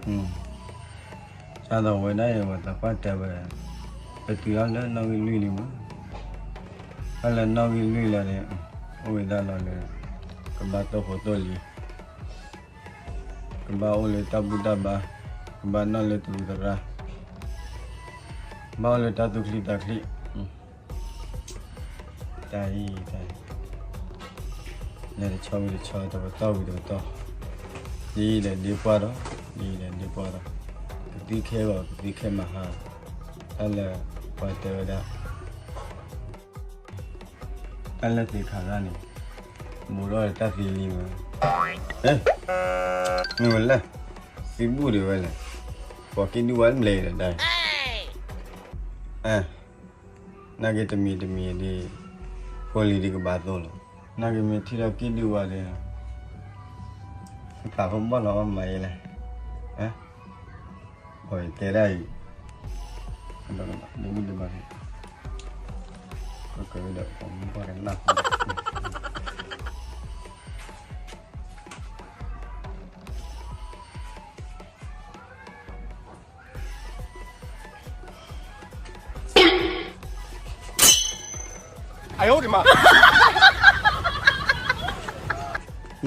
စးထီၣ်ဝဲဒၣ်အံၤ ပှၤသးပှၢ်တဲဝဲ, ပတုၤအီၤလၢနီၣ်ဂံၢ်လွံၢ်လံမး, တၢ်လၢနီၣ်ဂံၢ်လွံၢ်လီၤန့ၣ်, အိၣ်ဝဲဒၣ်လီၤလၢ ကဘၣ်တိၢ်ဖိတိၢ်လံၤ, ကဘၣ်အိၣ်လၢတၢ်ဘူၣ်တၢ်ဘါ, ကဘၣ်နီၣ်လၢတရူးသရၣ်, ဘၣ်အိၣ်လၢတၢ်သူၣ်ချံသးချံ, တၢ်အံၤ, တၢ်အံၤ, လဲၤတဆီဝံၤတဆီ, တပတီၢ်ဝံၤတပတီၢ်, ဒ်လဲၣ်ဒ်ပှၢ်ဒီး, ဒ်လဲၣ်ဒ်ပှၢ်ဒီး, ကသံခဲဂီၤ ကသံခဲမဟါ, တၢ်လၢပှၤတဲဝဲဒၣ် တၢ်လၢသ့ၣ်ခါရၣ်န့ၣ်, ဘူးထီၣ်ဒီးတၢ်သံလံမး, မ့ၢ်ဝဲလဲၣ်, သံဘူၣ်ဒံးဝဲလဲၣ်, ပှၤက့ၤဒုးဝဲမ့ၢ်လဲၣ်ဒီးတၢ်, နာ်က့တမံၤတမံၤဒ်, ဖိလံၤဒ်ကဘၣ်သိၣ်လီၤ, နာ်က့မ့ၢ်ထံၣ်ဒီးက့ၤဒုးဝဲဒီး, သးဖိဘီၣ်လီၤအီၣ်မၤယဲလဲၣ်, အတဲဒၣ်အံၤ, ဒ်မုၢ်ဒ်ဘၣ်, ကကဒီးပှၤမုၢ်ပှၢ်ကနၣ် မ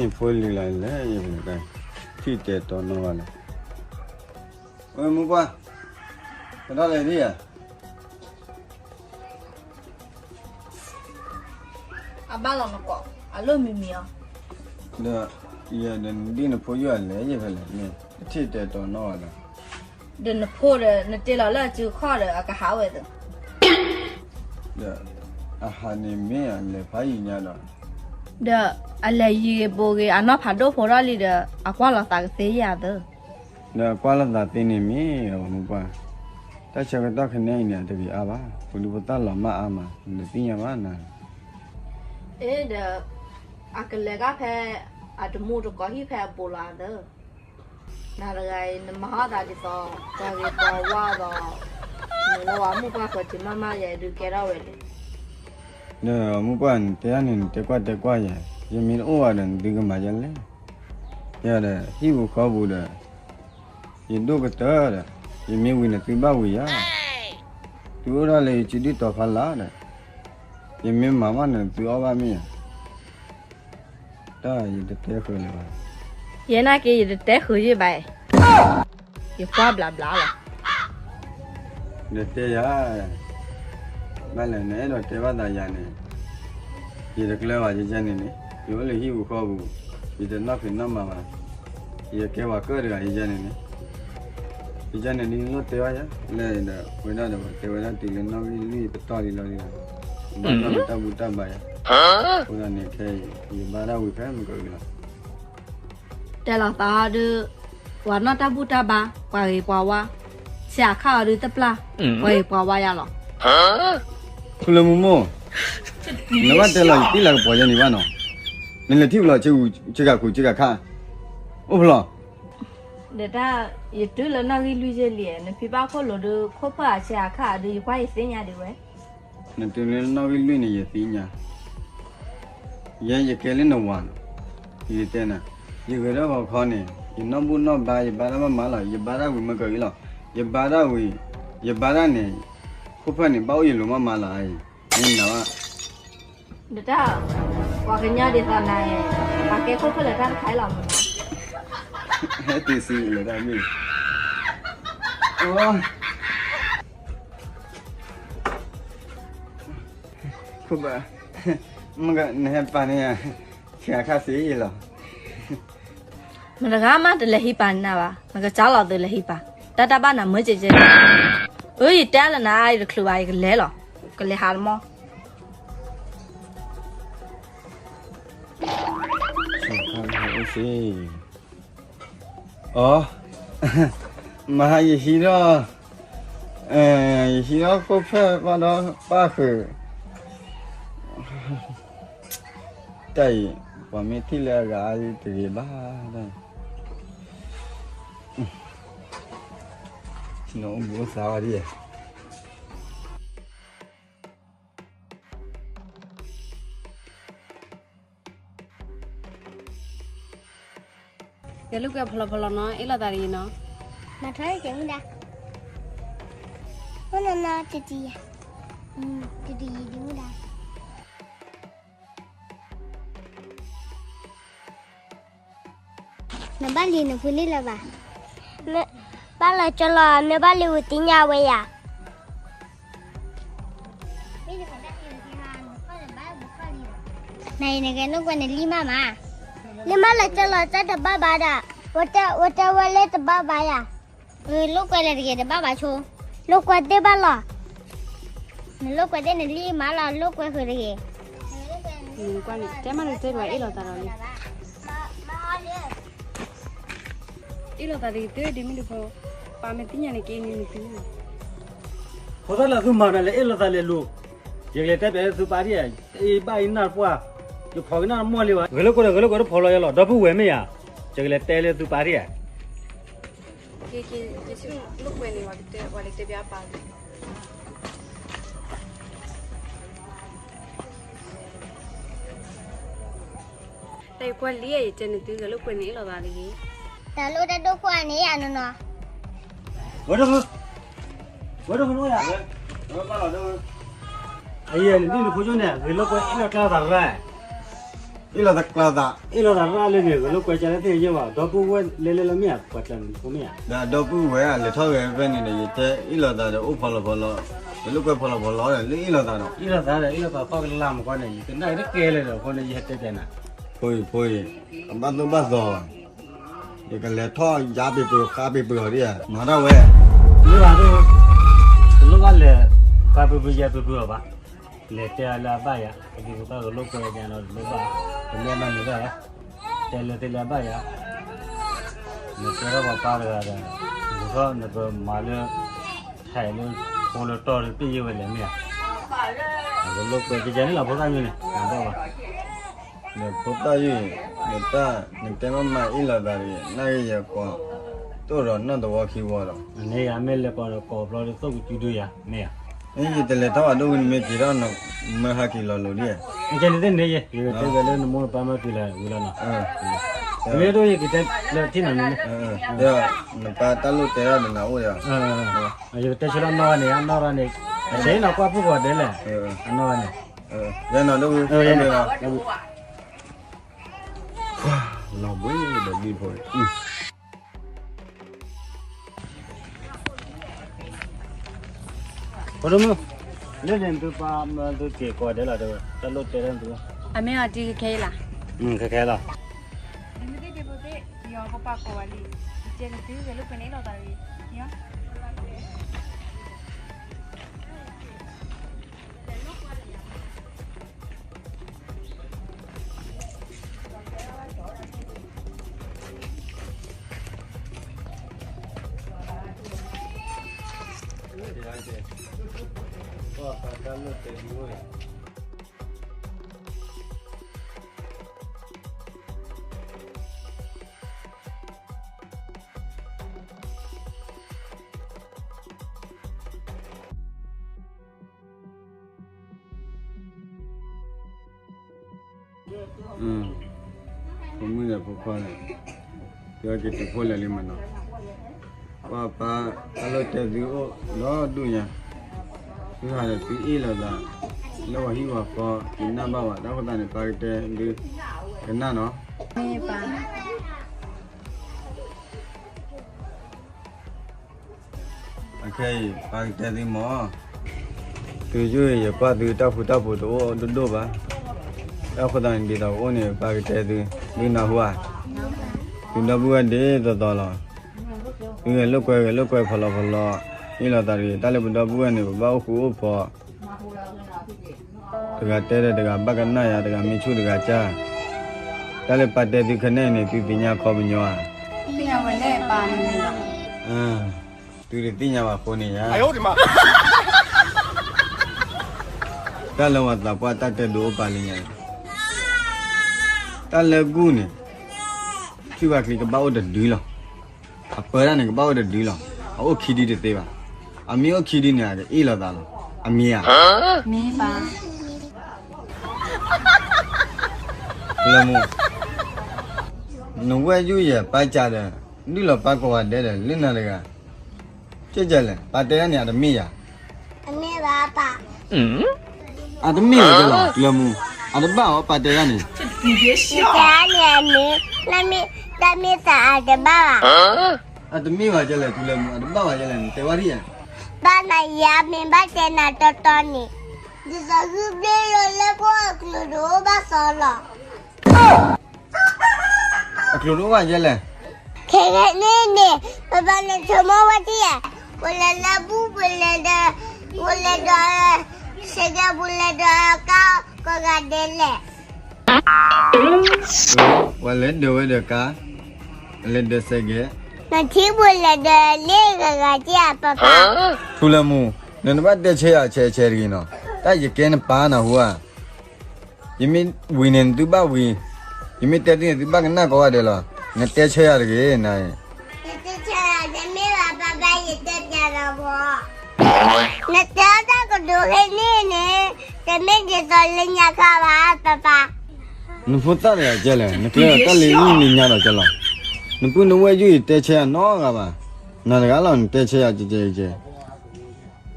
့ၢ်ဖိလံၤလၢလဲၣ်, ယကထံၣ်တဲတီနီၢ်ဂၤလဲၣ်, ဝဲမုၢ်ပှၢ်, ကထီၣ်လဲၤဒ်ဧါ အဘၣ်လီၤနကိး အလိၣ်မံၤမံၤအီၤ, ဒီးယဲဒၣ်နဒ်နဖိယိၣ်အလဲၤယဲဖဲလဲၣ်န့ၣ် အထံၣ်တဲတီနီၢ်ဂၤလဲၣ်, ဒီးနဖိဒီး နတ့လီၤလၢအစုခီၣ်ဒီး အကဟးဝဲသ့, ဒီးအဟးန့ၣ်မ့ၢ်အလဲၤဖးယံၤညါဒီး, ဒီးအလဲၤယံၤဂ့ၤဘိးဂ့ၤ အနီၢ်ဖးဒိၣ်ဖိထီၣ်လံဒီး အကွၢ်လီၤသးကသ့ယၤသ့ ဒီးကွၢ်လိာ်သးသ့န့ၣ်မ့ၢ်အမုၢ်ပှၢ်, တၢ်ဆၢကတီၢ်ခဲန့ၣ်အံၤန့ၣ် အတဂ့ၤအါဘၣ်, ပဒုးပသၣ်လီၤမၢ်အါမး နတသ့ၣ်ညါဘၣ်နၤ, အ့ဒီး အကလဲၤကဖဲ အတမူတကိးဟံၣ်ဖဲအပူၤလီၤသ့, နၤတဂၤအံၤ နမၤအီၣ်သးဒ်သိး ပှၤဂ့ၤပှၤဝါဒီး နလၢဝဲမုၢ်ပှၢ်ဃီၤက့ၤမၢ်မၢ်ယဲဒုးကဲထီၣ်ဝဲလဲၣ်, ဒီးမုၢ်ပှၢ်နတဲန့ၣ် နတဲကွၢ်တဲကွၢ်ယဲ, ယမ့ၢ်တအိၣ်ဘၣ်ဒီး နသုကမၤယဲလဲၣ်, ယဲဒီးဟံၣ်ပူၤဃီပူၤဒီး ယဒိၣ်ကတၢၢ်ဒီး ယမ့ၢ်ဝံၤန့ၣ်သုဘၣ်ဝံၤယၤ, သုအိၣ်ဒၣ်လၢယစုဒုၣ်တီၤဖးလၢ်ဒီး ယမ့ၢ်မၤမးန့ၣ်သုအီၣ်ဘၣ်မ့ၢ်ဧါ, တၢ်ယတတဲဃုာ်လၢၤဘၣ်, ယဲနာ်က့ယတတဲဃုာ်ယဲဘၣ်, ယကွၢ်ဘျးဘျးလီၤ နတဲယၤ, ဘၣ်လဲၣ်နအဲၣ်ဒိးတဲဘၣ်သးယၤန့ၣ်, ယတကျၢၤဘၣ်ယကဲန့ၣ်န့ၣ်, ယအိၣ်လၢဟံၣ်ပူၤဃီပူၤ, ယတနီၣ်ဖံးနီၣ်မၤဘၣ်, ယကဲပှၤကၢၣ်တဂၤယကဲန့ၣ်န့ၣ်, ယကဲန့ၣ်ဒ်လိၣ်တဲဘၣ်ယၤ, လၢဒီးဝဲဒၣ်ဒီးတဲဝဲဒၣ်တုၤလၢနီၣ်ဂံၢ်လွံၢ်ပတီၢ်လံလီၤလံ, ဘၣ်နီၢ်တၢ်ဘူၣ်တၢ်ဘါယၤ, အဃိသတးန့ၣ်ခဲအံၤ ယဘါတၢ်ဝံၤဖဲမုၢ်ကဂ့ၤလီၤ တဲလီၤသးအီၤဒုး, ပှၤနီၢ်တၢ်ဘူၣ်တၢ်ဘါ, ပှၤဂ့ၤပှၤဝါ, ဆဲးအခၣ်အီၤဒုးတပျၢ်, ပှၤဂ့ၤပှၤဝါယၤလီၤ. ဖုလၢမူမိၢ်, နဘၣ်တဲလီၤယတံၢ်လၤကပီၤယဲန့ၣ်ဘၣ်နီၤ, နလဲၤထံၣ်ဖျိးဆ့ကၤခူးဆ့ကၤခါ, အိၣ်ဖျိး, ဒီးတၢ်, ယတုၤလၢနီၣ်ဂံၢ်လွံၢ်ယဲလံ, နဖံဘၣ်ခိၣ်လိၤဒုး ခိၣ်ဖၢၣ်အဆဲးအခၣ်အီၤဒုး ယကွၢ်ယသ့ၣ်ညါဒံးဝဲ နတုၤလၢနီၣ်ဂံၢ်လွံၢ်န့ၣ် ယသ့ၣ်ညါ, ယဲယကဲလၢနဝၤနီၤ, ယတဲနၤ, ယဂဲၤထီၣ်ဂီၤခီန့ၣ် ယနီၢ်ဘူၣ်နီၢ်ဘါ ယဘါတၢ်မးမးလီၤ, ယဘါတၢ်ဝံၤမ့ၢ်ကဂ့ၤလီၤ, ယဘါတၢ်ဝံၤ, ယဘါတၢ်န့ၣ်, ခိၣ်ဖၢၣ်န့ၣ် ဘၣ်အိၣ်ယလိၤမးမးလီၤအံၤ, မ့ၢ်နၤဘၣ် ဒီးတၢ်, ပှၤကညီဒ်သိးနၤန့ၣ်, ပှၤကဲခိၣ်ဖၢၣ်လၢတၢ်တခါအံၤလီၤမးနီၤ, ဟဲတုၤဆံးလၢတၢ်မ့ၢ် ခိၣ်ဘၣ်, မ့ၢ်နဟဲပာ်န့ၢ်ယၤ, ဆဲးအခၣ်သ့လီၤ. မတဂၤမးတလဲၤဟံးပာ်နၤဘၣ်, နကစၢ်လီၤသုလဲၤဟံးပာ်, တၢ်တၢ်ဘၣ်နၤမၢကဲကဲ, အၢ ယတဲလၢနၤ ယတချုးဘၣ် ယကလဲၤလီၤ, ကလဲၤဟးတမီၢ် အီ, မဟါယဟံးထီၣ်, ယဟံးထီၣ်ခိၣ်ဖၢၣ်ဘၣ်ဒီးပၣ်ဃုာ်, တၢ်အံၤ, ပှၤမ့ၢ်ထံၣ်လၢအဂၤအါတဂ့ၤဘၣ်, နအိၣ်ဘှံးအိၣ်သါဝဲဒ် ကဲ လိာ်ကွဲဖီလီၤဖီလီၤနီၤ, အ့ၣ်လိာ်သးတဂ့ၤနီၤ. မၤထီၣ်ကဲမူဒါ, အိၣ်နီၢ်နီၢ်တတံၤယၤ, တတံၤယံၤဒံးမူဒါ. နဘၣ်လံနဖိန့ၣ်လၢၤဘၣ်. ဘၣ်လီၤကၠီလီၤ မ့ၢ်ဘၣ်လံဝံၤသ့ၣ်ညါဝဲယၤ. နအံၤနကဲလိာ်ကွဲနလံၢ်မးမး, လံၢ်မးလီၤကၠီလီၤ တၢ်တဘၣ်ဘၣ်ဒီး, ဝဲတဲဝဲလၢတဘၣ်ဘၣ်ယၤ. လိာ်ကွဲလၢတဂ့ၤတဘၣ်ဘၣ်ဆိ, လိာ်ကွဲသ့ၣ်ဘၣ်လီၤ. နလိာ်ကွဲသ့ၣ်နလံၢ်မးလီၤ လိာ်ကွဲဃုာ်တဂ့ၤ. တဲမးလၢတဲဒွးအ့ၣ်လိာ်သးဒီးလံ. အ့ၣ်လိာ်သးတဂ့ၤ တဒ်မ့ၢ်တဖီ, ပၢ်မ့ၢ်သ့ၣ်ညါန့ၣ်က့ၤန့ၣ်နသု, ဖိသၣ်လၢသုမၤနၤလၢအ့ၣ်လိာ်သးလဲၤလိၤ, ယကလဲၤတဲပျဲသုပၢ်ဒံးဧါ, အ့ၣ်ဘၣ်အံၤနၢ်ပှၢ်, ယဖီၣ်ကနၣ်မီၢ်လံဘၣ်, ဂဲၤလိာ်ကွဲဒီးဂဲၤလိာ်ကွဲတဖီၣ်လီၤယၤလီၤ ဒီပုၢ်ဝဲၢ်မ့ၢ်ဧါ, ယကလဲၤတဲလၢသုပၢ်ဒံးဧါ. က့ၤက့ၤ ယဆိကမိၣ်လိာ်ကွဲန့ၣ် ပှၤကတဲပျဲအပၢ်လံ. တၢ်ယကွၢ်လံ ယတဲနသုဂဲၤလိာ်ကွဲန့ၣ်အ့ၣ်လိာ်သးတဂ့ၤ. တၢ်လိၣ်တၢ်ဒိၣ်ခိၣ်အါန့ၣ်အနီၢ်နီၢ်, ဝဲဒၣ်, ဝဲဒၣ်, အံၤနဒ်နဖိကၠိန့ၣ် ဂဲၤလိာ်ကွဲအ့ၣ်လိာ်သးကျါသးရၣ်, အ့ၣ်လိာ်သးကျါသး, အ့ၣ်လိာ်သးရၣ်လၢန့ၣ် ဂဲၤလိာ်ကွဲကလဲၣ်သ့ၣ်ညါဘၣ် ဒီပုၢ်ဝဲၢ်လဲၤလဲၤလီၤမ့ၢ်ဧါ ပှၤကျါန့ၣ်ဖိမ့ၢ်ဧါ, ဒီးဒီပုၢ်ဝဲၢ်လဲၤထီၣ်ဂဲၤဖဲန့ၣ်ဒီး ယတဲအ့ၣ်လိာ်သးဒီးအိၣ်ဖီလီၤဖီလီၤ, ဂဲၤလိာ်ကွဲဖီလီၤဖီလီၤဒီး လၢအ့ၣ်လိာ်သးဒီး, အ့ၣ်လိာ်သးဒီး အ့ၣ်လိာ်သးသီၣ်ကလၢ်မကွၢ်န့ၣ် ယကနၣ်တကဲလၢၤဒီး အဃိန့ၣ် ယဟဲတဲပျဲနၤ, ဖိအံၤဖိအံၤ, အဘၣ်သိၣ်ဘၣ်သီ, ယကလဲၤထီၣ်ယါပ့ၤပှ့ၤဃါပ့ၤပှ့ၤအီၤဒ်ဧါ, မၤတၢ်ဝဲ, လိၣ်ဘၣ်ဒိၣ်, တလိၣ်ဘၣ်လဲၤ, ဃါပ့ၤပှ့ၤယါပ့ၤပှ့ၤအီၤဘၣ်, လဲၤတဲလၢအဘၣ်ယၤ အဒုးပသၣ်ဂဲၤလိာ်ကွဲယါနီၤ တလိၣ်ဘၣ်, တမ့ၢ်ဘၣ်န့ၣ်ဘၣ်, တဲလၢသ့လၢအဘၣ်ယၤ, နတဲထီၣ်ပှၤပၢ်တဂၤဒီး, နထီၣ်နကမၤလၢ, ဟဲလၢ, ဖိလၢတီၢ်တပ့ၢ်ယဲၢ်ဝဲလဲၣ်မ့ၢ်ဧါ, ဂဲၤလိာ်ကွဲကကဲန့ၣ်လီၤဖိသၣ်ယုၢ်န့ၣ်, ဘၣ်ဘၣ် နဖိသၣ်ယုၢ်, နတၢ်, နတဲမ့ၢ်မၤအ့ၣ်လိာ်သးတဂ့ၤ နၢ်ဂ့ၤယကိး, တိၢ်ဒီးနီၢ်သဝီခံဝီဒီး, န့ၣ်ယၤမ့ၢ်လဲၤကိးဒီးကိးဖျီဒီးသိၣ်ကစုဒုယၤ, မ့ၢ်ဧါ, ယတလဲၤထီၣ်ဘၣ်ဒိၣ်ကနမ့ၢ်က့ၤထီၣ်, မၢဟးက့ၤလီၤလိၤဒ်ဧါ, ကဲန့ၣ်သ့ၣ်န့ၣ်ယဲ, ယကတဲဝဲလၢနမိၢ်နပၢ်မၢက့ၤလၢဝံၤလီၤနီၤ, မ့ၢ်ဒိၣ်ယကတဲလၢထံၣ်နီၤန့ၣ်, ဒီးနပၢ်တၢ်လိၣ်တဲထီၣ်ဒီးနၤအိၣ်ဒီး, ယကတဲဆၢလီၤနီၢ်ဂၤန့ၣ် အနီၢ်ဂၤန့ၣ်, အဆ့နီၤကွၢ်ဖုၣ်ကိာ်ဒဲလဲၣ်, အနီၢ်ဂၤန့ၣ် ယဲနီၤဒိၣ်, လီၤဘှံးဒီးဘံၣ်ဖိ, ဖိဒိၣ်မုၣ်, လၢန့ၣ်သုပၢ်မၢသုက့ၤကိးဒဲလီၤ, တၢ်လိၣ်တဲထီၣ်သု, အမ့ၢ်အီၤတံၤခဲအံၤလီၤ, ခဲခဲလီၤ, မ့ၢ်သ့ၣ်က့ၤဖိသ့ၣ်, ယီၤကပာ်ကိးဝဲလံ, ယတဲနသုဂဲၤလိာ်ကွဲန့ၣ်အ့ၣ်လိာ်သးတဂ့ၤ, ဖိမုၣ်ဒီးဖိခွါန့ၣ်, ယက့ၤတုၤဖိလဲၣ်လံမနီၤ, ပၢ်ပၢ်, တၢ်လိၣ်တဲသုအိၣ်ဒီဒူၣ်ညါ, သုဟးဒီးသုအ့ၣ်လိာ်သး, လၢပှၤဟံၣ်ပှၤဃီ, သုနၢ်ဘၣ်ဝဲ, တၢ်ဃိသတးန့ၣ် ပၢ်ကတဲသု, ကနၣ်နီၤ, မ့ၢ်ပၢ် အခဲအံၤ ပၢ်ကတဲသုမၢ်, သုယုၢ်အံၤ ယကွၢ်သုတၢ်ဖုတၢ်ဖိတအိၣ်ဒိၣ်ဒိၣ်ဘၣ်, တၢ်ဃိသတးန့ၣ် ဒ်သိးကအိၣ်န့ၣ် ပၢ်ကတဲသု, သုနၢ်ဟူဧါ, သုဒီပုၢ်ဝဲၢ်ဒ်သိးသိးလီၤ, သုဂဲၤလိာ်ကွဲဂဲၤလိာ်ကွဲဖီလီၤဖီလီၤ, အ့ၣ်လိာ်သးတဂ့ၤ, တၢ်လၢပဒီပုၢ်ဝဲၢ်န့ၣ် ပဘၣ်အိၣ်ဃူအိၣ်ဖိး တဂၤတဲဒီးတဂၤဘၣ်ကနၣ်ယၤ, တဂၤမ့ၢ်ဆူၣ်တဂၤစၢ်, တၢ်လၢပၢ်တဲသုခဲန့ၣ်န့ၣ် သုသ့ၣ်ညါခီပညီဧါ, သုတသ့ၣ်ညါဘၣ်အဃိန့ၣ်ဧါ, တၢ်လၢပှၤသးပှၢ်တၢ်တဲဒုးအိၣ်ပာ်လံညါ, တၢ်လၢဂုၢ်န့ၣ် ထံၣ်ဘၣ်ချံကဘၣ်အိၣ်တဒုလီၤ, အပၢတၢ်န့ၣ် ကဘၣ်အိၣ်တဒုလီၤ, အအိၣ်ခံဒုတသ့ဘၣ်, အမ့ၢ်အိၣ်ခံဒုန့ၣ် အကအ့ၣ်လိာ်သးလီၤ, အမ့ၢ်ဧါ, မ့ၢ်ဘၣ်, နဝဲၢ်ယုၢ်ယဲၢ်ပၢ်ကၢ်ဒီး ဒုးလီၤပၢ်ကိးဂၤဒဲးဒီး လၢနၤတဂၤ, ကဲကဲလဲၣ်, ပၢ်တဲဒၣ်န့ၣ် အတမ့ၢ်ယၤ, အမ့ၢ်ဘၣ်ပၢ်, အတမ့ၢ်ဘၣ်ကဲလီၤ တုၤလၢမူ, အတဘၣ်အီၤ ပၢ်တဲဒၣ်န့ၣ်, နတဲန့ၣ်အမ့ၢ်, တၢ်မ့ၢ်သးအတဘၣ်ဘၣ်, အတမ့ၢ်ဘၣ်ကဲလဲၣ် တုၤလၢမူ အတဘၣ်ဘၣ်ကဲလဲၣ် နတဲဝဲဒ်ယၤ, ဘၣ်နၤယၤမ့ၢ်ဘၣ်တဲနၤတီတီန့ၣ်, ဒ်သိးဂုၢ်ဘျ့လၢလၢပှၤအကျိၤတအိၣ်ဘၣ်စီလီၤ. အကျိၤတအိၣ်ဘၣ်ယဲလဲၣ်. ခဲကနံၣ်အံၤန့ၣ် ပဘၣ်လဲၤဆိကမိၣ်ဝဲဒ်လဲၣ်, ပလဲၤလၢဘူၣ် ပလဲၤဒီး, ပလဲၤဒီး, စဲးကဲး ပလဲၤဒီးကါ ကိးဂၤဒဲးလဲၣ်. ပလဲၤဒီးဝဲဒီးကါ, လဲၤဒီးစဲးကဲး, နထံၣ်ပလဲၤဒီးလ့ၣ်ဂၤဂၤက့ၤအပၢ်ပၢ်. ထူလၢမူ, နတဘၣ်တဲဆၢယၤဆဲးဆဲးတဂ့ၤနီၤ, တၢ်ယကဲနပၢ်နၢ်ဟူဧါ. ယမ့ၢ်ဝံၤန့ၣ် နသုဘၣ်ဝံၤ, ယမ့ၢ်တဲသုန့ၣ် သုဘၣ်ကနၣ်ကိးဂၤဒဲးလီၤ. နတဲဆၢယၤတဂ့ၤ နၤအံၤ. နတဲဆၢယၤတမ့ၢ်ဘၣ် ပၢ်ပၢ် ယတဲပျးနၤဘၣ်. နတဲတၢ်ကဒိးခဲန့ၣ်န့ၣ် တမ့ၢ်ဒ်သိးလၢညါခါဘၣ် ပၢ်ပၢ်. နဖိသၣ်တဂၤကဲလဲၣ်, နကျဲဒီးတၢ်လၢနံၣ်လၢညါဒီးကဲလီၤ. နပုၢ်နဝဲၢ်ယုၢ်အံၤ တဲဆၢယၤနီတဂၤဘၣ်. နၤတဂၤလီၤ နတဲဆၢယၤကဲကဲကဲ.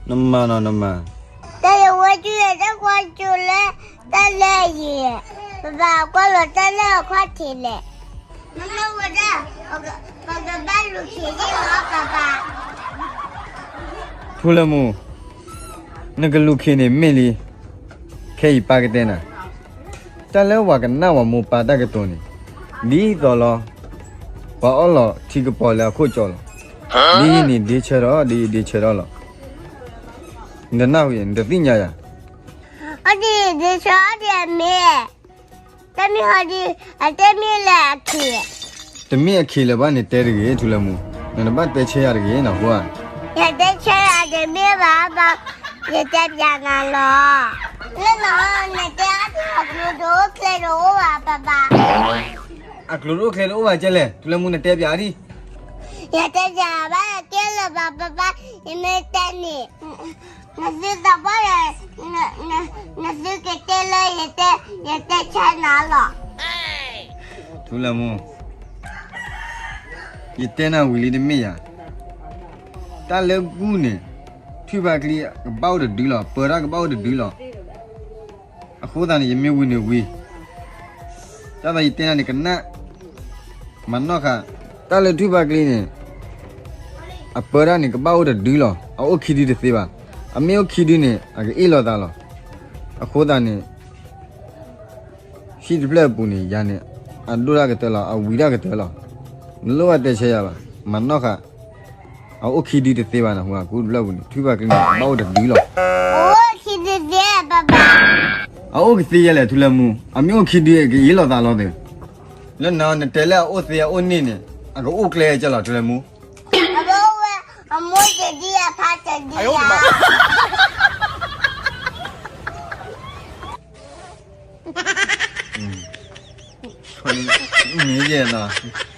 နမၤနီၤနမၤ, တၢ်ယဝဲၢ်ယုၢ်အံၤ တၢ်ကွၢ်ကၠိလၢတၢ်လၢအယံၤ, ပဘၣ်ကွၢ်လီၤတၢ်လၢအခီၣ်ထံးလဲၣ်. မ့ၢ်ဝဲဒၣ် ပကဘၣ်လူၤခံးဒံးလီၤ ပၢ်ပၢ်. ထူလၢမူ, နကလူၤခံးန့ၣ်မ့ၢ်လံ, ခဲအံၤပၢ်ကတဲနၤ, တၢ်လၢပှၤကနၣ်ပှၤမိၢ်ပၢ်တၢ်ကတိၤန့ၣ်, ဒ်သိးလီၤ, ပှၤအီၣ်လီၤထံကပီၤလၢအခိၣ်ကၠီလီၤ. ဒ်အံၤန့ၣ်ဒ့ဆၢထီၣ်, ဒ်အံၤဒ့ဆၢထီၣ်လီၤ. နတနၢ်ဟူ, နတသ့ၣ်ညါယၤ. အီၣ်ဒ်အံၤဒ့ဆၢထီၣ်ဒ်အမ့ၢ်, တမ့ၢ်ဟီဒ်, အတမ့ၢ်လၢအခံး, တမ့ၢ်အခ့လၢၤဘၣ် နတဲတဂ့ၤ ထူလၢမူ, နတဘၣ်တဲဆၢယၤတဂ့ၤ နဟူဧါ. ယတဲဆၢယၤတမ့ၢ်ဘၣ်, ယတဲပျးနၤလီၤ. လၢနၤ နတဲအါဒ်အကျိၤတအိၣ်ချ့တအိၣ်ဘၣ် ပၢ်ပၢ်. အကျိၤတအိၣ်ချ့တအိၣ်ဘၣ်ကဲလဲၣ် ထူလၢမူ နတဲပျးဒံး. ယတဲပျးဘၣ်ကဲလၢၤဘၣ် ပၢ်ပၢ်, ယမ့ၢ်တဲန့ၣ် နသုသးပှၢ်ဒီး, နသုကတဲလၢယတဲဆၢနၤလီၤ. ထူလၢမူ, ယတဲနၤဝံၤလံတမ့ၢ်ဧါ. တၢ်လၢဘူၣ်န့ၣ်, ထွံၣ်ဖးကျံကဘၣ်အိၣ်တဒုလီၤ, ပၢတၢ်ကဘၣ်အိၣ်တဒုလီၤ. အဃိသတးန့ၣ် ယမ့ၢ်ဝံၤန့ၣ်ဝံၤ, တၢ်သးယတဲနၤန့ၣ်ကနၣ်, မၤနီၣ်ဃာ်. တၢ်လၢထွံၣ်ဖးကျံန့ၣ်, အပၢတၢ်န့ၣ် ကဘၣ်အိၣ်တဒုလီၤ, အအိၣ်ခံဒုတသ့ဘၣ်. အမ့ၢ်အိၣ်ခံဒုန့ၣ် အကအ့ၣ်လိာ်သးလီၤ. အဃိသတးန့ၣ် ဟံၣ်တဖျၢၣ်အပူၤန့ၣ် ယၤန့ၣ် အဒိၣ်တၢ်ကတၢၢ်လီၤ, အဝံၤတၢ်ကတၢၢ်လီၤ. နလိၣ်ဘၣ်တဲဆၢယၤဘၣ်, မၤနီၣ်ဃာ်. အအိၣ်ခံဒုတသ့ဘၣ်နဟူဧါ, ကူတဖျၢၣ်ပူၤန့ၣ် ထွံၣ်ဖးကျံန့ၣ် ဘၣ်အိၣ်တဒုလီၤ. အအိၣ်ခံဒုသ့ ပၢ်ပၢ်. အအိၣ်ကသ့ယဲလဲၣ် ထူလၢမူ, အမ့ၢ်အိၣ်ခံဒု ကအ့ၣ်လိာ်သးလီၤသ့. လၢနၤ နတဲလၢအအိၣ်သ့အအိၣ်န့ၢ်န့ၣ် အကအိၣ်ကျဲကဲလီၤ ထူလၢမူ. အအိၣ်ဝဲ, အမိၢ်တဒုအဖါတဒုဧါ. မ့ၢ်ယဲနီၤ.